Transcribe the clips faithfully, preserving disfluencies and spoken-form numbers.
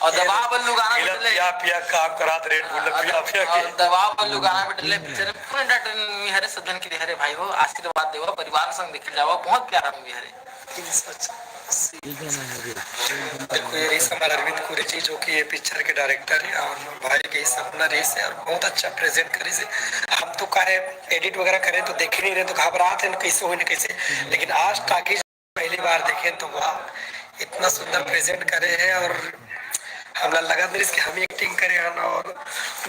और दबा बल्लू गाना भी डले। पिया पिया काम करात रेड बुल पिया पिया और दबा बल्लू गाना भी डले पिक्चर में पूरे एंटरटेनमेंट हरे, सब झन के हरे भाई हो, आशीर्वाद देवा, परिवार संग देखे जावा, बहुत प्यारा मूवी हरे। देखो ये रहीस हमारे अरविंद कुरेजी जो कि ये पिक्चर के डायरेक्टर है और भाई के सपना रहीस है और बहुत अच्छा प्रेजेंट करीस है। हम तो काहे एडिट वगैरह करें तो देखे नहीं रहे तो घबरात है कैसे होई ना कैसे, लेकिन आज टाकीज पहली बार देखे तो वाह इतना सुंदर प्रेजेंट करे है और हमला लगत नहीं कि हम एक्टिंग करे हन और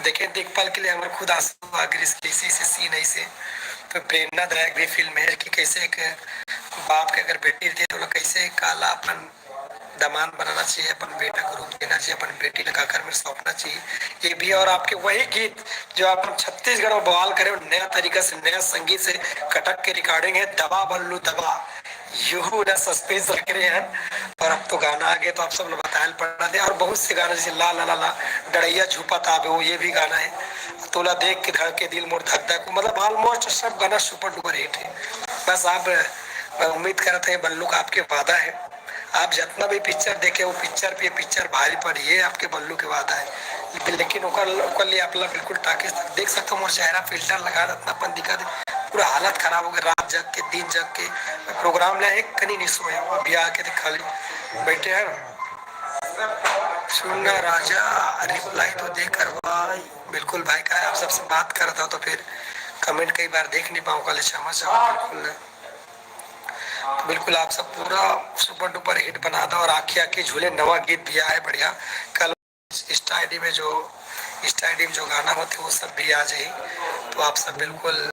देखे देख पल के लिए हमारे खुद आंसू आ गए कि ऐसे ऐसे सीन ऐसे। तो प्रेरणादायक भी फिल्म है कि कैसे एक बाप के अगर बेटी रहिथे तो ओला कैसे काला अपन दमान बनाना चाहिए, अपन बेटा को रूप देना चाहिए, अपन बेटी ला का घर में सौंपना चाहिए। ये भी और आपके वही गीत जो आप हम छत्तीसगढ़ में बवाल करे हो, नया तरीका से नया संगीत से कटक के रिकॉर्डिंग है दबा बल्लू दबा। यहू ना सस्पेंस रख रहे हैं और अब तो गाना आ गया तो आप सब लोग बतायल पड़ा थे और बहुत से गाना जैसे ला ला ला ला डड़ैया झूपा ताबे वो ये भी गाना है। तोला देख के धड़के दिल मोर धक धक, मतलब ऑलमोस्ट सब गाना सुपर डुपर हिट है। बस आप मैं उम्मीद करत है बल्लू का आपके वादा है, आप जितना भी पिक्चर देखे वो पिक्चर पे पिक्चर भारी पड़ी ये आपके बल्लू के वादा है। लेकिन ओकर ओकर लिए आप लोग बिल्कुल टाकीज तक देख सकते हो मोर चेहरा फिल्टर लगा इतना अपन दिखा दे पूरा हालत खराब हो गया रात जग के दिन जग के प्रोग्राम ले एक कनी नहीं सोया अभी आके तो खाली बैठे हैं। सुनना राजा रिप्लाई तो देकर भाई बिल्कुल भाई का आप सबसे बात करता हूँ तो फिर कमेंट कई बार देख नहीं पाऊँ कल क्षमा चाहूँ बिल्कुल। तो बिल्कुल आप सब पूरा सुपर डुपर हिट बना दो और आखी आखी झूले नवा गीत भी आए बढ़िया। कल इंस्टा आईडी में जो इंस्टा आईडी में जो गाना होते वो सब भी आ जाए। तो आप सब बिल्कुल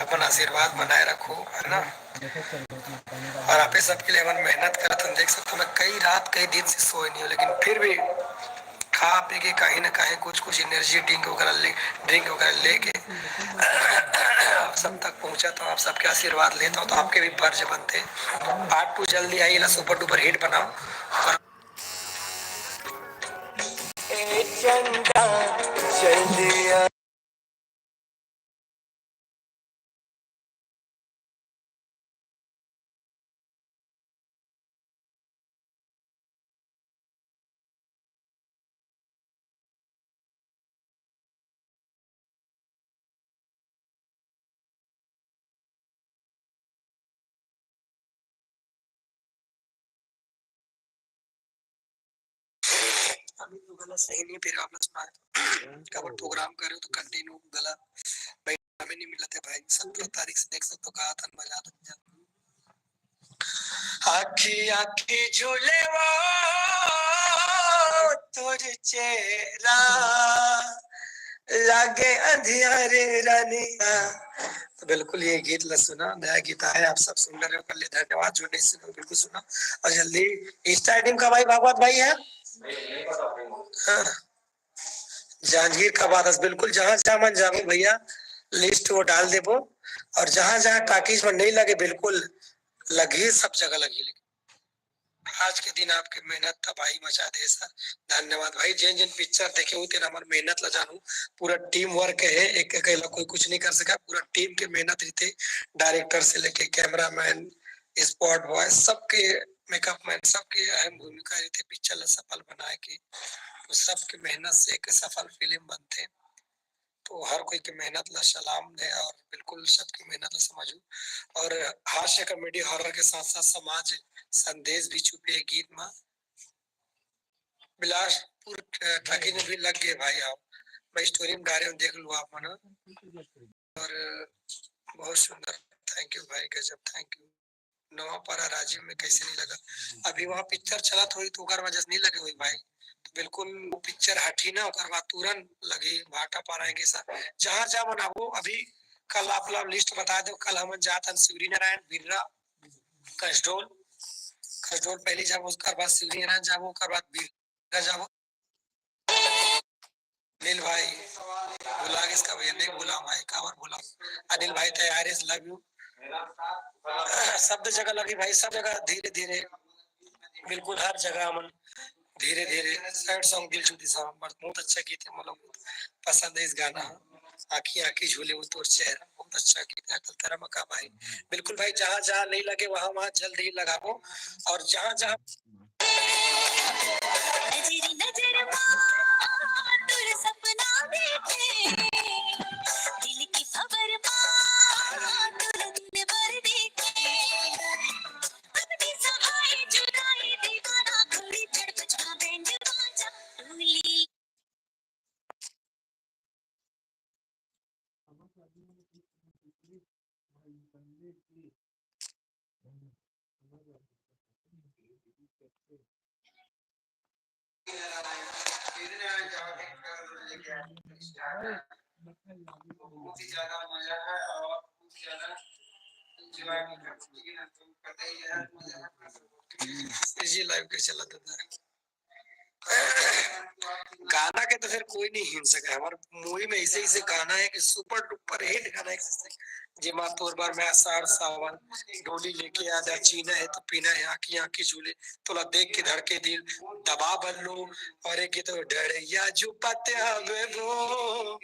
अपन आशीर्वाद बनाए रखो है ना। और आप ही सबके लिए अपन मेहनत करत हम देख सकते हो मैं कई रात कई दिन से सोए नहीं हूँ लेकिन फिर भी खा पी के कहीं ना कहीं कुछ कुछ एनर्जी ड्रिंक वगैरह ले ड्रिंक वगैरह लेके आप सब तक पहुंचा तो आप सबके आशीर्वाद लेता हूँ तो आपके भी फर्ज बनते हैं। पार्ट टू जल्दी आई ला सुपर डुपर हिट बनाओ। और ए चंदा जल्दी आ। अभी तो गला सही नहीं फिर वापस मार काबर प्रोग्राम करे तो कंटिन्यू गला भाई हमें नहीं मिलते भाई सत्रह तारीख से देख सकते हो कहा था मजा आता नहीं जाता। आखी आखी झूले वो तोर चेहरा लागे अंधियारे रानिया। तो बिल्कुल ये गीत ला सुना नया गीत आया आप सब सुन रहे हो कर लिए धन्यवाद जो नहीं सुना बिल्कुल सुना। और जल्दी इंस्टा आईडी का भाई भागवत भाई है। हाँ। जांजगीर का बात है बिल्कुल जहां जहां मन जाबो भैया लिस्ट वो डाल देबो। और जहां जहां टाकीज में नहीं लगे बिल्कुल लगी सब जगह लगी लेकिन आज के दिन आपके मेहनत तबाही मचा दे सर। धन्यवाद भाई जेन जेन पिक्चर देखे हो तेन हमार मेहनत ला जानू। पूरा टीम वर्क है एक अकेला कोई कुछ नहीं कर सका पूरा टीम के मेहनत रहते डायरेक्टर से लेके कैमरामैन स्पॉट बॉय सबके मेकअप मैन सबके अहम भूमिका रहते पिक्चर ला सफल बनाए के। तो सबके मेहनत से एक सफल फिल्म बनते। तो हर कोई के मेहनत ला सलाम है और बिल्कुल सबके मेहनत ला समझू। और हास्य कॉमेडी हॉरर के साथ साथ समाज संदेश भी छुपे है गीत में। बिलासपुर ट्रैकिंग में भी लग गए भाई आप। मैं स्टोरी में गा रहे हूँ देख लो आप मन। और बहुत सुंदर। थैंक यू भाई गजब थैंक यू। नवापारा राजीव में कैसे नहीं लगा। अभी वहाँ पिक्चर चलत होई तो ओकर वजह से नहीं लगे होई भाई। तो बिल्कुल वो पिक्चर हटी ना ओकर बाद तुरंत लगी भाटापारा है कैसा। जहाँ जहाँ बनाबो अभी कल आप लोग लिस्ट बता दो कल हम जात हन शिवरी नारायण बिर्रा कसडोल। कसडोल पहले जाबो ओकर बाद शिवरी नारायण जाबो ओकर बाद बिर्रा जाबो। अनिल भाई भुला गइस का भैया नहीं भुला भाई काबर भुला। अनिल भाई तैयार है लव यू। शब्द जगह लगी भाई सब जगह धीरे धीरे बिल्कुल हर जगह हमन धीरे धीरे सैड सॉन्ग दिल छू दिस बहुत अच्छा गीत है मतलब पसंद है इस गाना। आँखी आँखी झूले वो तोर चेहरा बहुत अच्छा गीत है कल तेरा मका भाई। बिल्कुल भाई जहाँ जहाँ नहीं लगे वहाँ वहाँ जल्द ही लगाबो। और जहाँ जहाँ नजर नजर जी, live कैसे चलत हे? गाना के तो फिर कोई नहीं हिन सके। हमर movie में ऐसे ऐसे गाना है कि super duper hit गाना है, जेमा तोर बर मैं आषाढ़ सावन, डोली लेके आजा, जीना है तो पीना है, आँखी आँखी झूले, तोला देख के धड़के दिल, दबा बल्लू, और एक गीत डड़ैया जो पत्ते हवे वो,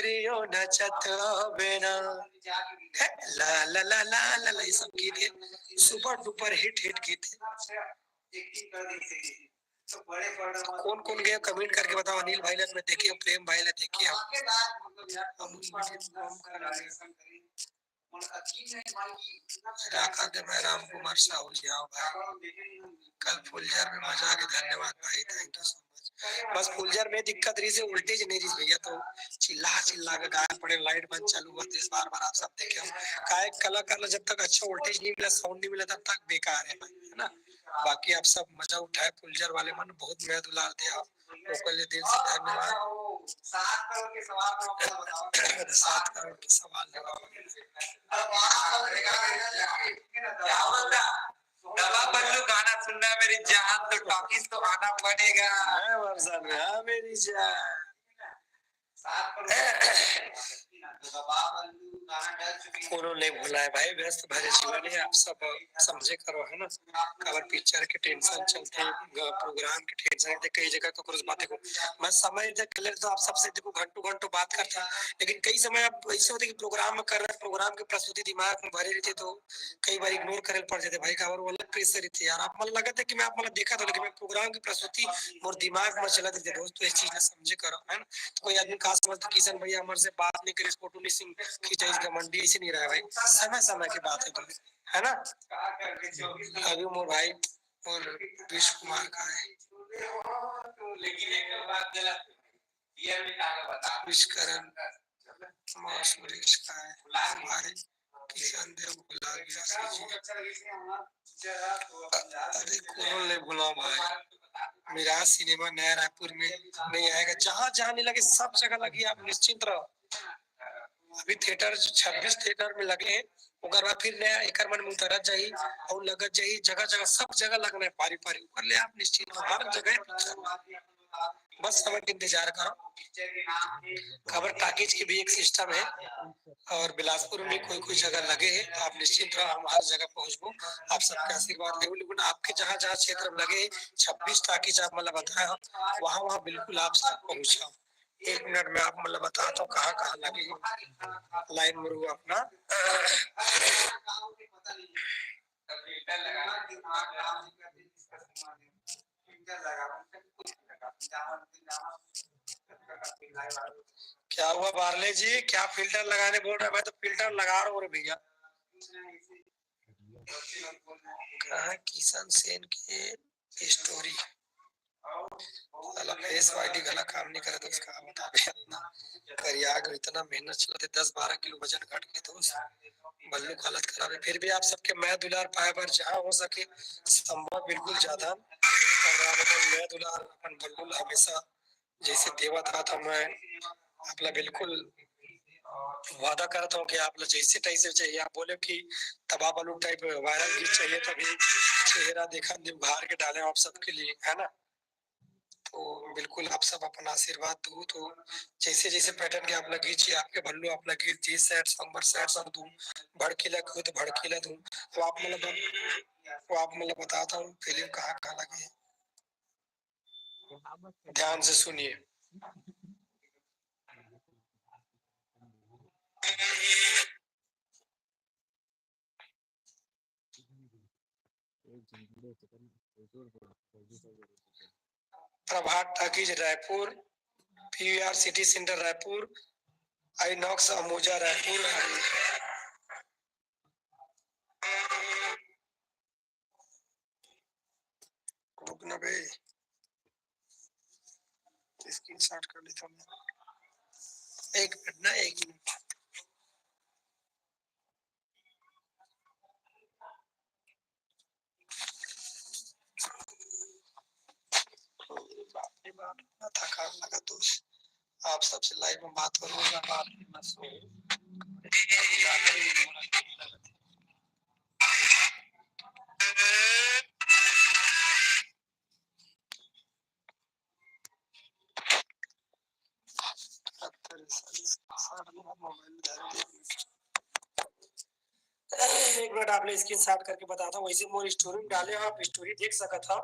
रियो नचत हवे ना, हे, ला, ला, ला, ये सब गीत है, super duper hit, hit गीत है। कोन कोन गए comment करके बताओ। अनिल भाई ला मैं देखे हूँ, प्रेम भाई ला देखे हूँ, अमूल भाई, राखा दे भाई, राम कुमार साहू जी, आओ भाई, कल फुलझर में मजा आ गया, धन्यवाद भाई, thank you so much। बस फुलझर में दिक्कत रहिस हे, voltage नहीं रहिस भैया, तो चिल्ला चिल्ला के गाना पड़े, light बंद चालू हुआ, इस बार बार आप सब देखे हो, काहे कलाकार ला जब तक अच्छा voltage नहीं मिला, sound नहीं मिला, तब तक बेकार है भाई, है ना? बाकी आप सब मजा उठाए, फुलझर वाले मन बहुत मया दुलार दिया, ओकर लिए दिल से धन्यवाद। सात करोड़ के सवाल जवाब। दबा बल्लू गाना सुनना मेरी जान, तो टॉकीज तो आना पड़ेगा। मैं वर्जन में, हाँ मेरी जान। कोनो नहीं भुलाए भाई, व्यस्त भरे जीवन है, आप सब समझे करो, है ना? काबर picture के tension चलथे, program के tension रहथे, कई जगह ककरो से बातें को, मैं समय देख के ले तो आप सबसे देखो घंटों घंटों बात करथे, लेकिन कई समय आप ऐसे होथे कि program में कर रहे हैं, program के प्रस्तुति दिमाग में भरे रहथे, तो कई बार ignore करे पड़ जाथे भाई, काबर वो अलग pressure रहथे यार। आप मन लगत है कि मैं आप मन देखत हो, लेकिन मैं program के प्रस्तुति मोर दिमाग में चलत रहथे दोस्त, तो इस चीज ला समझे करो, है ना? तो कोई आदमी का समझ तो किशन भैया हमर से बात नहीं करिस, फोटो नहीं सिंह खींचाइस, घमंडी ऐसे नहीं रहे भाई, समय समय की बात है दोस्त, है ना? अभी मोर भाई और विश कुमार का है, विश करण, मोर सुरेश का है, भाई किशन देव भुला गया जी। अरे कोनो ले भुलाओ भाई, मिराज सिनेमा नया रायपुर में नहीं आएगा, जहाँ जहाँ नहीं लगे सब जगह लगी, आप निश्चिंत रहो। अभी theatre छब्बीस theatre में लगे हैं, ओकर बाद फिर नया एकर मन में उतरत जाही और लगत जाही, जगह जगह सब जगह लगना है पारी पारी, ओकर ले आप निश्चिंत रहो, हर जगह picture। बस समय के इंतजार करो। काबर टॉकीज के भी एक system है और बिलासपुर में कोई कोई जगह लगे है, तो आप निश्चिंत रहो, हम हर जगह पहुंचबो। आप सबके आशीर्वाद लेबो, लेकिन आपके जहाँ जहाँ क्षेत्र में लगे है, छब्बीस टॉकीज आप मतलब बताए हो, वहाँ वहाँ बिल्कुल आप सब पहुँचो। एक मिनट में आप मतलब बता दो कहाँ कहाँ लगे है। लाइन में रहो अपना। क्या हुआ बारले जी, क्या filter लगाने बोल रहा है? मैं तो filter लगा रहा हूँ रे भैया। कहाँ किशन सेन के story? साला face ID गला काम नहीं करे दोस्त, का बतावे, इतना करिया गए, इतना मेहनत चलते, दस बारह किलो वजन घट गए दोस्त, बल्लू का हालत खराब है। फिर भी आप सबके मया दुलार पाए बर जहाँ हो सके संभव बिल्कुल जाथन, और आप अपन मया दुलार अपन बल्लू ला हमेशा जैसे देवत रहत हूँ मैं, आप ला बिल्कुल वादा करत हूँ कि आप ला जैसे type से चाहिए, आप बोले कि तबाह बलून type viral गीत चाहिए, तभी चेहरा देखा दे उघार के डाले आप सबके लिए, है ना? तो बिल्कुल आप सब अपन आशीर्वाद दो, तो जैसे जैसे pattern के आप ला गीत चाहिए, आपके बल्लू आप ला गीत जी, sad song बर sad song दूँ, भड़कीला कहो तो भड़कीला दूँ, तो आप मतलब, तो आप मतलब बताता हूँ film कहाँ कहाँ लगे है। ध्यान से सुनिए। Prabhat talkies Raipur, PVR city centre Raipur, INOX Ambuja Raipur. रुक ना बे, screenshot कर लेता हूँ। एक मिनट ना, एक मिनट। थकान लगा दोस्त। आप सबसे लाइव में बात करूँ या बात करना सो। एक मिनट, आप ले स्क्रीनशॉट करके बताता हूँ। वैसे मोर स्टोरी में डाले हो, आप स्टोरी देख सकत हो।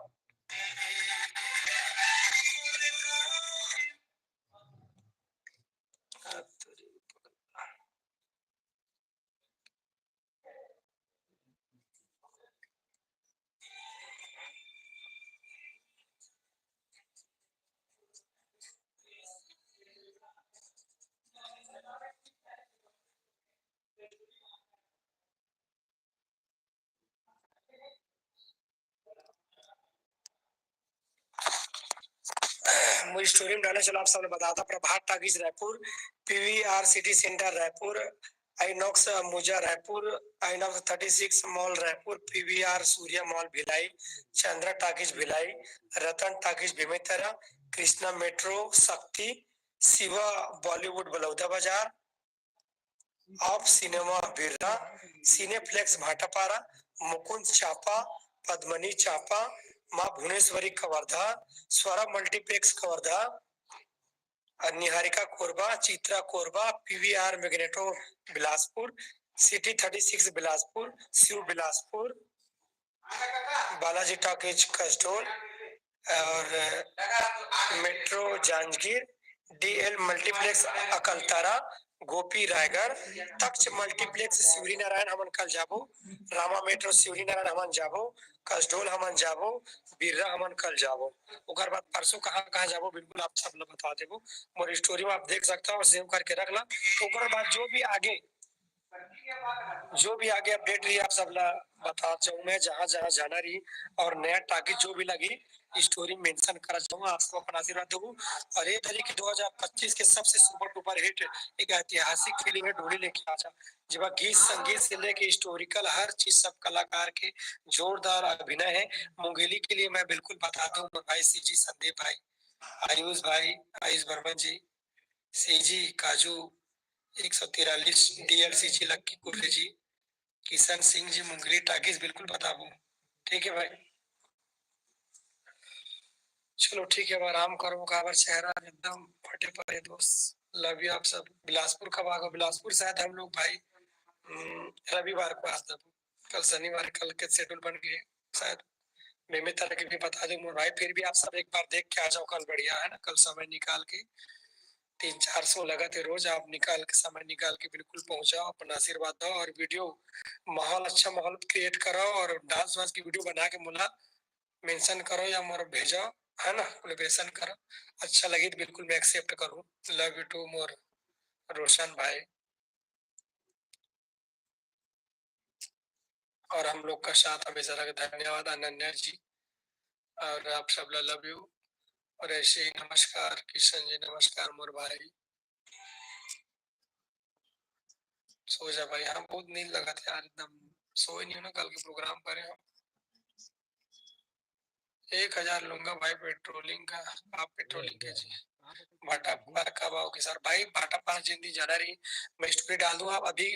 मोर स्टोरी में डाले, चलो आप सबने बताता। Prabhat talkies Raipur, PVR city centre Raipur, INOX Ambuja Raipur, INOX thirty six mall Raipur, PVR Surya mall Bhilai, Chandra talkies Bhilai, Ratan talkies Bemetara, Krishna metro, Shakti, Shiva Bollywood Baloda Bazar, of cinema Birla, cineplex Bhatapara, Mukund Champa, Padmini Champa, Maa Bhuvaneshwari Kawardha, Swara multiplex Kawardha, Niharika Korba, Chitra Korba, PVR magneto Bilaspur, city thirty six Bilaspur, Shiv Bilaspur, Balaji talkies Kasdol और metro Janjgir, DL multiplex Akaltara, गोपी रायगढ़, तक्ष मल्टीप्लेक्स शिवरीनारायण हमन कल जाबो, रामा मेट्रो शिवरीनारायण हमन जाबो, कसडोल हमन जाबो, बिर्रा हमन कल जाबो। ओकर बाद परसों कहाँ कहाँ जाबो, बिल्कुल आप सब ला बता देबो। मोर स्टोरी में आप देख सकता हो, सेव करके रख ला। ओकर बाद जो भी आगे जो भी आगे अपडेट रही, आप सब ला बता जाऊँ मैं, जहाँ जहाँ जाना रही और नया टाकीज जो भी लगी, स्टोरी मेंशन करा जाऊँगा। आप सब अपन आशीर्वाद देबो। और ये तरीके दो हज़ार पच्चीस के सबसे सुपर डुपर हिट एक ऐतिहासिक फिल्म है डोली लेके आजा, जेमा गीत संगीत से लेके हिस्टोरिकल हर चीज, सब कलाकार के जोरदार अभिनय है। मुंगेली के लिए मैं बिल्कुल बता दूं, मोर भाई सीजी संदीप भाई, आयुष भाई, आयुष बर्मन जी, सीजी काजू एक सौ तिरालीस, डीएल सीजी लक्की कुर्रे जी, किशन सिंह जी, मुंगेली टाकीज बिल्कुल बताबो। ठीक है भाई, चलो ठीक है, अब आराम करो, काबर चेहरा एकदम फटे पड़े दोस्त। लव यू आप सब। बिलासपुर कब आगो? बिलासपुर शायद हम लोग भाई, हम्म, रविवार को आ जाबो, कल शनिवार, कल के शेड्यूल बन गए शायद। बेमेतरा के भी बता दूं मोर भाई, फिर भी आप सब एक बार देख के आ जाओ कल, बढ़िया है ना, कल समय निकाल के। तीन चार शो लगत हे रोज, आप निकाल के, समय निकाल के बिल्कुल पहुंच जाओ, अपन आशीर्वाद दो और वीडियो माहौल, अच्छा माहौल क्रिएट करो और डांस वांस की वीडियो बना के मोला मेंशन करो या मोर भेजो, है ना, कोलेबोरेशन करो, अच्छा लगी तो बिल्कुल मैं एक्सेप्ट करूँ। लव यू टू मोर रोशन भाई। और हम लोग का साथ हमेशा रखे। धन्यवाद अनन्या जी, और आप सब ला लव यू। और ऐसे ही नमस्कार किशन जी, नमस्कार मोर भाई। सो जा भाई, हाँ, बहुत नींद लगत हे यार, एकदम सोए नहीं हो ना, कल के प्रोग्राम करे हम। एक हजार लूंगा भाई पेट्रोलिंग का। आप पेट्रोलिंग के जी। भाटापारा कब आओगे सर? भाई, भाटापारा जिन दिन जाना रही, मैं स्टोरी डाल दूंगा। आप अभी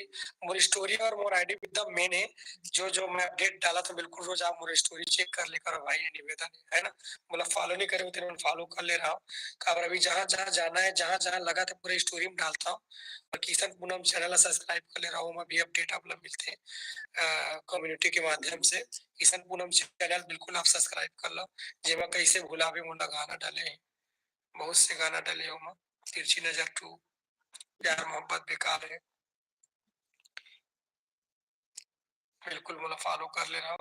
मोर स्टोरी और मोर आईडी एकदम मेन है, जो जो मैं अपडेट डाला था बिल्कुल रोज आप मोर स्टोरी चेक कर ले करो भाई, ये निवेदन है, है ना? मोला फॉलो नहीं करे हो तेन मन फॉलो कर ले रहा हूँ, काबर अभी जहाँ जहाँ जाना है, जहाँ जहाँ लगा था पूरा स्टोरी में डालता हूँ। और किशन पूनम चैनल ला सब्सक्राइब कर ले रहा हूँ, मैं भी अपडेट आप लोग मिलते हैं कम्युनिटी के माध्यम से। किशन पूनम चैनल बिल्कुल आप सब्सक्राइब कर लो, जेमा कैसे भुलावे मोला गाना डाले हैं, बहुत से गाना डाले हो मैं, तिरछी नजर टू, प्यार मोहब्बत बेकार है। बिल्कुल मोला फॉलो कर ले रहा।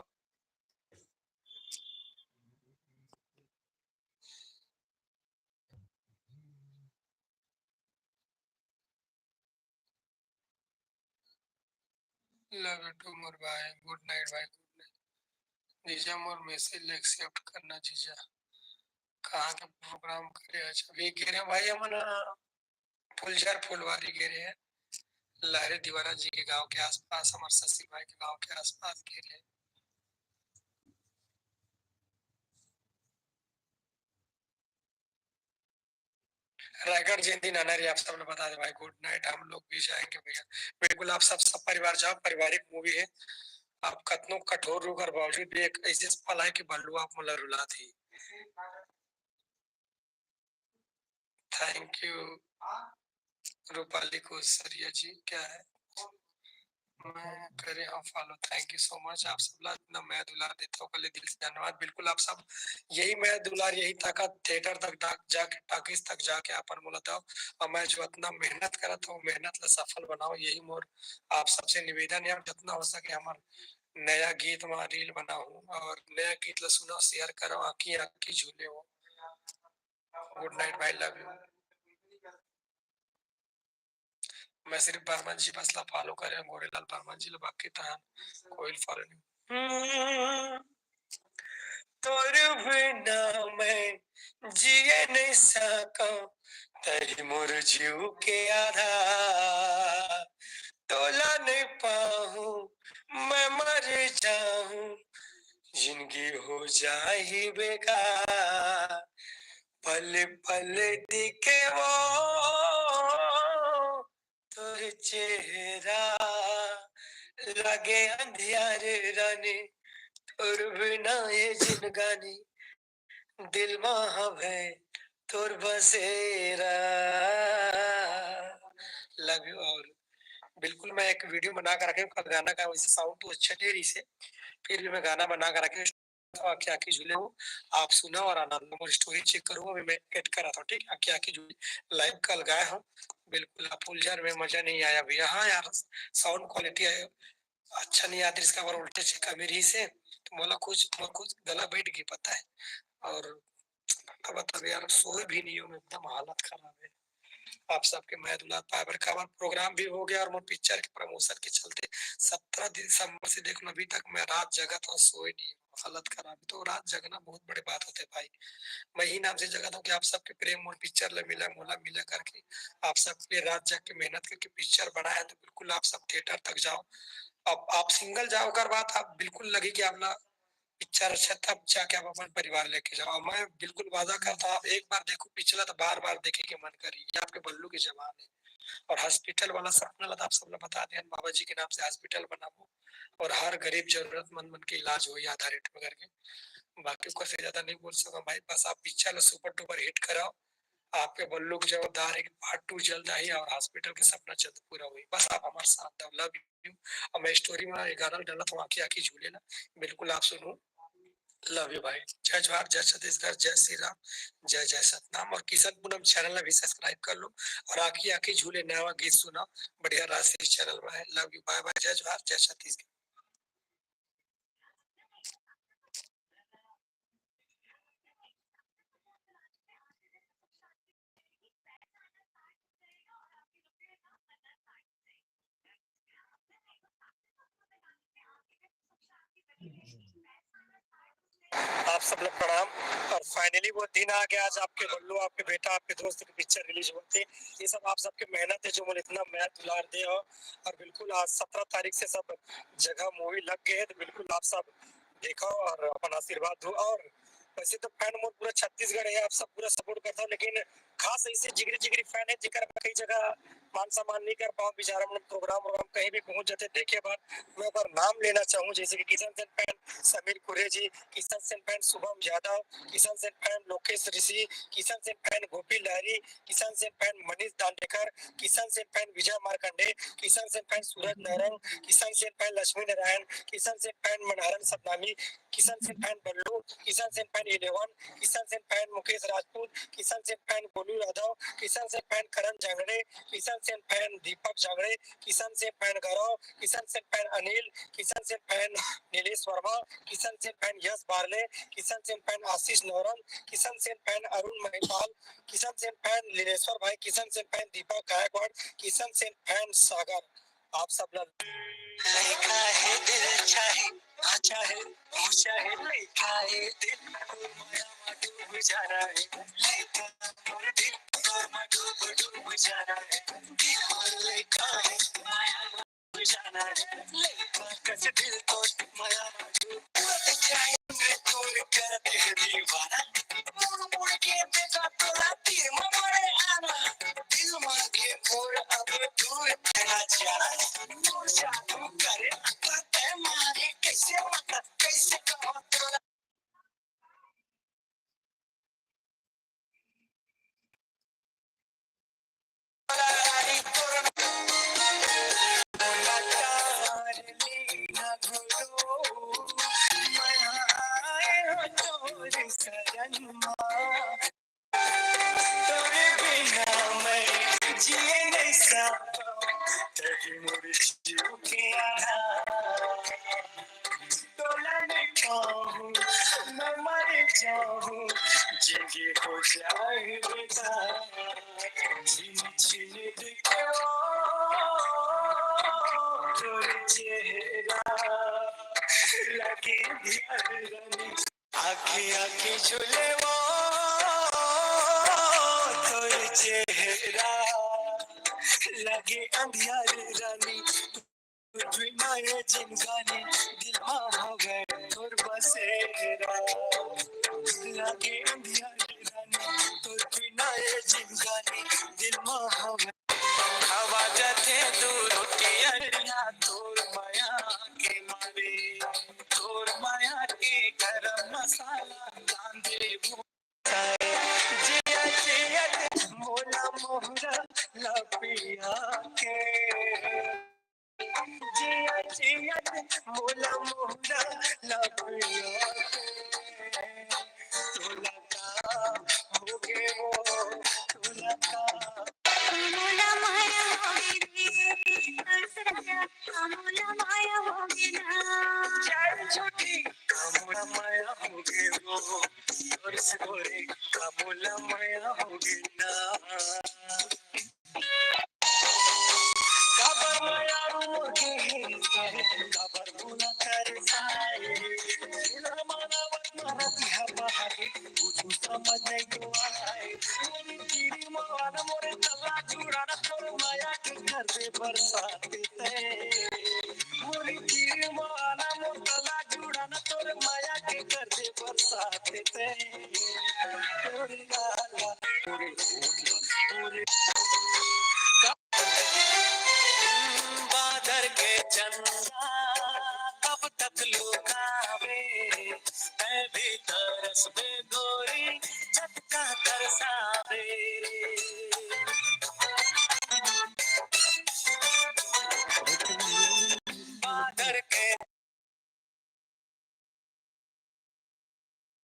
लव यू टू मोर भाई, गुड नाइट भाई, गुड नाइट। जीजा मोर मैसेज ले एक्सेप्ट करना जीजा। कहाँ के प्रोग्राम करे? अच्छा, अभी गे रहे भाई, हमन फुलझर फुलवारी गे रहे हैं, लहरे दीवाना जी के गांव के आसपास, हमारे शशि भाई के गांव के आसपास गे रहे हैं। रायगढ़ जयंती नाना रे, आप सब ने बता दे भाई, good night, हम लोग भी जाएंगे भैया। बिल्कुल, आप सब, सब परिवार जाओ, पारिवारिक movie है। आप कतनो कठोर हो, ओकर बावजूद भी एक ऐसे पल है कि बल्लू आप मोला रुला दी। Thank you रूपाली कोसरिया जी, क्या है? मैं करे हूँ follow, thank you so much। आप सब ला इतना मया दुलार देता हूँ, पहले दिल से धन्यवाद। बिल्कुल, आप सब यही मया दुलार, यही ताकत theatre तक डा-, जाके, टॉकीज तक जाके अपन मोला दो, और मैं जो इतना मेहनत करत हूँ, मेहनत ला सफल बनाओ, यही मोर आप सबसे निवेदन है। और जितना हो सके हमार नया गीत मा reel बनाओ और नया गीत ला सुनाओ, share करो, आँखी आँखी झूले हो। Good night भाई, love you। मैं सिर्फ बर्मन जी बस ला follow करे हूँ, गोरेलाल बर्मन जी ला, बाकी तहन कोई follow नहीं। हम्म, तोर बिना मैं जिए नहीं सकूं, तही मोर जीव के आधार। तोला नहीं पाहूं, मैं मर जाहूं, जिंदगी हो जाही बेकार। पल पल दिखे वो तोर चेहरा, लागे अंधियार रानी, तोर बिना ये जिंदगानी, दिल मा हवे तोर बसेरा। Love you all। बिल्कुल, मैं एक video बना के रखे हूँ, कल गाना का, वैसे sound तो अच्छा नहीं रही से, फिर भी मैं गाना बना के रखे हूँ। तो आँखी आँखी झूले हो, आप सुना और आनंद लो। मोर story check करो, अभी मैं add करा था, ठीक है? आँखी आँखी झूले live कल गाए हो, बिल्कुल आप उलझन में मजा नहीं आया भैया। हाँ यार, sound quality है, अच्छा नहीं आत रहिस, काबर voltage के कमी रहिस हे, तो मोला कुछ, मोर कुछ गला बैठ गई, पता है। और अब, अब यार, सोए भी नहीं हूँ मैं, एकदम हालत खराब है। आप सबके मया दुलार पाए बर, काबर program भी हो गया और मोर picture के promotion के चलते सत्रह दिसंबर से, देख लो, अभी तक मैं रात जगत हूँ, सोए नहीं हूँ, हालत खराब है। तो रात जगना बहुत बड़ी बात होते है भाई। मैं ही नाम से जगत हूँ कि आप सबके प्रेम मोर picture ला मिला, मोला मिला करके आप सबके लिए रात जग के मेहनत करके picture बनाया है। तो बिल्कुल आप सब theatre तक जाओ। अब आप single जाओ, ओकर बाद आप बिल्कुल लगी कि आप ना picture अच्छा, तब जाके आप अपन परिवार लेके जाओ। मैं बिल्कुल वादा करता हूँ, आप एक बार देखो पिछला तो बार बार देखे के मन करी। ये आपके बल्लू की जबान है। और hospital वाला सपना ला तो आप सब ला बता दें, बाबा जी के नाम से hospital बनाबो और हर गरीब जरूरतमंद मन के इलाज होई आधा rate में करके। बाकी ओकर से ज्यादा नहीं बोल सकूं भाई, बस आप picture ला super duper hit कराओ। आपके बल्लू के जवाबदार है कि part two जल्द आई और hospital के सपना जल्द पूरा होई। बस आप हमारे साथ दो। Love you। और मैं story में ये गाना डाला था, आँखी आँखी झूले ना, बिल्कुल आप सुनो। Love you भाई। जय जोहार, जय छत्तीसगढ़, जय श्री राम, जय जय सतनाम। और किशन पूनम channel ला भी subscribe कर लो और आँखी आँखी झूले नवा गीत सुना, बढ़िया राशि channel में है। Love you, bye bye, जय जोहार, जय छत्तीसगढ़। आप सब लोग प्रणाम। और finally वो दिन आ गया, आज आपके बल्लू, आपके बेटा, आपके दोस्त की picture release होते। ये सब आप सबके मेहनत है, जो मोला इतना मया दुलार दे हो। और बिल्कुल आज सत्रह तारीख से सब जगह movie लग गए हैं, तो बिल्कुल आप सब देखो और अपन आशीर्वाद दो। और वैसे तो fan मोर पूरा छत्तीसगढ़ है, आप सब पूरा support करता हो, लेकिन खास ऐसे जिगरी जिगरी fan है, जेकर कई जगह मान सम्मान नहीं कर पाओ, बेचारा मन program वोग्राम कहीं भी पहुंच जाते, देखे बर मैं ओकर नाम लेना चाहूँ, जैसे कि Kishan Sen fan Sameer Kure ji, Kishan Sen fan Shubham Yadav, Kishan Sen fan Lokesh Rishi, Kishan Sen fan Gopi Lahari, Kishan Sen fan Manish Dandekar, Kishan Sen fan Vijay Markande, Kishan Sen fan Suraj Naurang, Kishan Sen fan Lakshmi Narayan, Kishan Sen fan Manharan Satnami, Kishan Sen fan Ballu, Kishan Sen fan eleven, Kishan Sen fan Mukesh Rajput, Kishan Sen fan Golu Yadav, Kishan Sen fan Karan Jangde, Kishan Sen fan Deepak Jangde, Kishan Sen fan Gaurav, Kishan Sen fan Anil, Kishan Sen fan Nilesh Verma, Kishan Sen fan Yash Barle, Kishan Sen fan Ashish Naurang, Kishan Sen fan Arun Mahipal, Kishan Sen fan Leeleshwar भाई, किशन सेन fan दीपक गायकवाड़, किशन सेन fan सागर। आप सब ला लइका हे दिल चाहे, हाँ चाहे, वो चाहे लइका हे दिल, तोर माया मा डूब जाना हे, लइका मोर दिल, तोर मा डूब, डूब जाना हे, दिल मोर लइका हे, माया मा डूब जाना हे, लइका कस दिल तोर माया मा डूब जाए, मैं तोर कर दे दीवाना, मुड़ मुड़ के देखा तोला तीर मा पड़े आना। जिए नहीं सकूं, तही मोर जीव के आधार। तोला नहीं पाहूं, मैं मर जाहूं, जिंदगी हो जाए बेकार। छिन छिन देखे वो तोर चेहरा, लागे अंधियार रानी। आंखी आंखी झूले वो तोर चेहरा, लागे अंधियार रानी। तू बिना ये जिंदगानी, दिल मा हवे तोर बसेरा। लागे अंधियार रानी, तोर बिना ये जिंदगानी, दिल मा हवे। खवा जाथे दू रोटी अरिया तोर मया के मारे, तोर मया के गरम मसाला कांदे भूसा। जिया जिया मोला मोहरा ला पिया के। जिया जिया मोला मोहरा ला पिया के। तोला का होगे वो, तोला का। मोला माया होगे रे, अमूला माया होगे ना। चल झूठी, अमूला माया होगे वो, तोर से गोरे, अमूला माया होगे ना। काबर माया मोर के हे, काबर मोला तरसाए। तेरा मानवत मानत है बहाए, कुछ समझ नहीं तो आए। मोरी तेरी मोहन मोरे तला जुड़ा ना, तोर माया के कर दे बरसात ते। मोरी तेरी मोहन मोर तला जुड़ा ना, तोर माया के कर दे बरसात ते। तोरे गाला, तोरे होठ, तोरे बादर के चंदा कब तक लुकावे, मैं भी तरसबे गोरी।